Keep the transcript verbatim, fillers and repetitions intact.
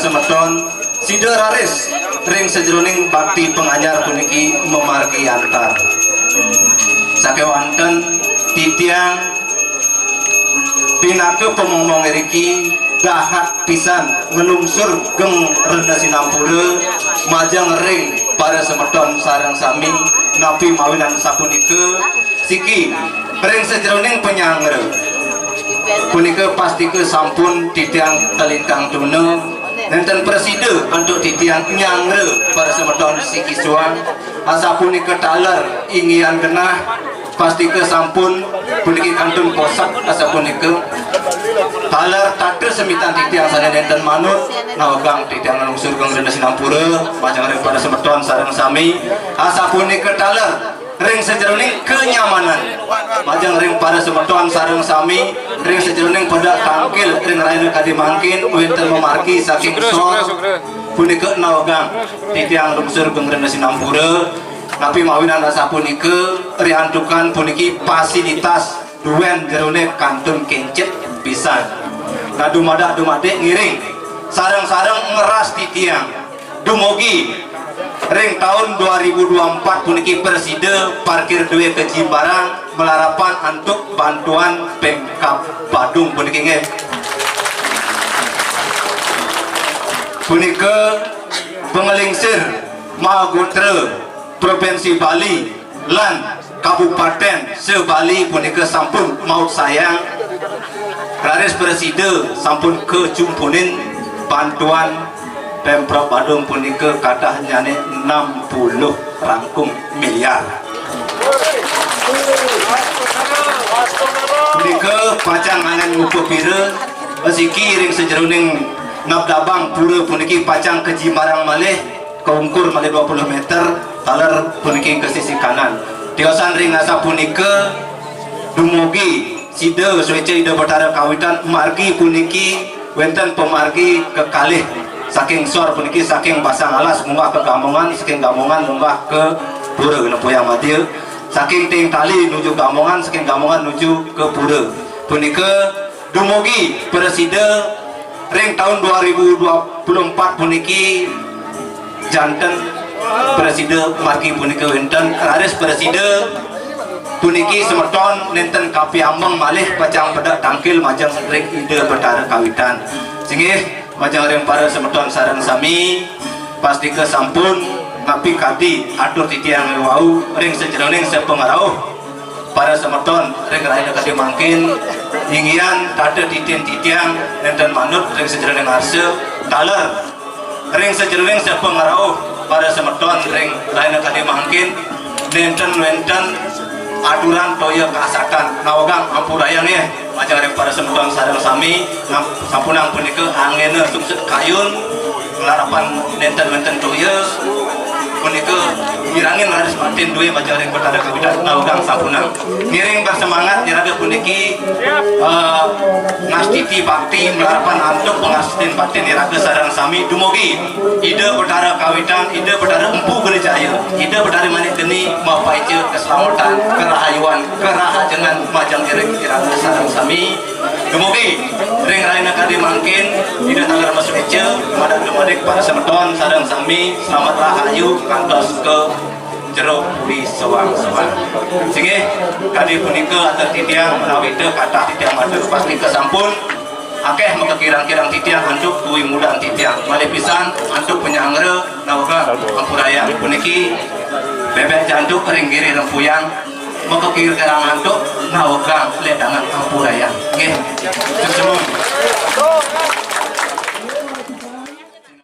semeton, sida raris ring sajeroning bakti panganyar puniki mamargi antar. Sakéwanten titiang pinaka pamomong iriki dahat pisan nglungsur geng rena sinampura majeng ring para semeton sareng sami, napi mawinan sapunika, siki ring sajeroning panyanggra punika pastika sampun titiang kalintang tuna, nenten prasida antuk titiang nyanggra para semeton siki suang, asapunika taler inggihan genah, pastika sampun puniki kantun kosek asapunika. Taler tata semitan titiang sané nenten manut, nawegang titiang nglungsur geng rena sinampura, majeng ring para semeton sareng sami, asapunika taler ring sajeroning kanyamanan, majeng ring para semeton sareng sami, ring sajeroning pedak tangkil ring rahina kadi mangkin, wénten mamargi saking sor, punika nawegang titiang lungsur geng rena sinampura, napi mawinan asapunika, riantukan puniki fasilitas duén jeroné kantun kéncit pisan. Nah, dumadak dumadik ngiring sareng-sareng ngras titiang. Dumugi ring taun dua ribu dua empat puniki prasida parkir duwé ka Jimbarang malarapan antuk bantuan Pemkab Badung puniki nggih. Punika panglingsir magotra Provinsi Bali lan Kabupaten se-Bali punika sampun maut sayang, raris prasida sampun kacumpunin bantuan Pemprov Badung punika kadahnyané enam puluh rangkung miliar. Punika pacang angan ngupapira, siki ring sajeroning nabdabang pura puniki pacang ka Jimbarang malih, kaungkur malih dua puluh meter, taler puniki ka sisi kanan. Tiosan ring asapunika, dumugi sida suéca Ida Betara kawitan margi puniki wénten pamargi kekalih saking sor puniki, saking Basang Alas munggah ka Gamongan, saking Gamongan munggah ka pura Lempuyang Madya, saking Tingtali nuju Gamongan, saking Gamongan nuju ka pura. Punika dumugi prasida ring taun dua ribu dua puluh empat puniki, janten prasida margi punika wénten, raris prasida puniki semeton nénten kapiambeng malih pacang pedak tangkil majeng ring Ida Betara kawitan. Singgih, majeng ring para semeton sareng sami, pastika sampun, napi kadi atur titiang wau ring sajeroning sapangrauh para semeton ring rahina kadi mangkin, inggihan tata titin titiang nénten manut ring sajeroning arsa, taler ring sajeroning sapangrauh para semeton ring rahina kadi mangkin, nénten wénten aturan toya kasatan, nawegang ampurayang nggih, majeng ring para semeton sareng sami, nam-, sampunang punika anggéna sungsut kayun, malarapan nénten wénten toya, punika ngirangin raris batin duwé majeng ring Betara kawitan, nawegang sampunang. Ngiring bersemangat iraga puniki, eh, ngastiti bakti, malarapan antuk pangastin batin iraga sareng sami dumugi Ida Betara kawitan, Ida Betara Empu Geni Jaya, Ida Betara Manik Geni mapaica keselamatan, kerahayuan, kerahajengan majeng ring iraga sareng sami. Dumugi ring rahina kadi mangkin, Ida taler masuéca, madak dumadik para semeton sareng sami, selamat rahayu kantos ka jero puri soang-soang. Singgih, kadi punika atur titiang, menawi titiang kathah titiang matur pastika sampun akéh makakirang-kirang titiang antuk duwé mudan titiang. Malih pisan antuk panyanggra nawegang ampurayang puniki bébék jantuk ring giri Lempuyang, makakirang-kirang antuk nawegang ledangan ampurayang. Nggih.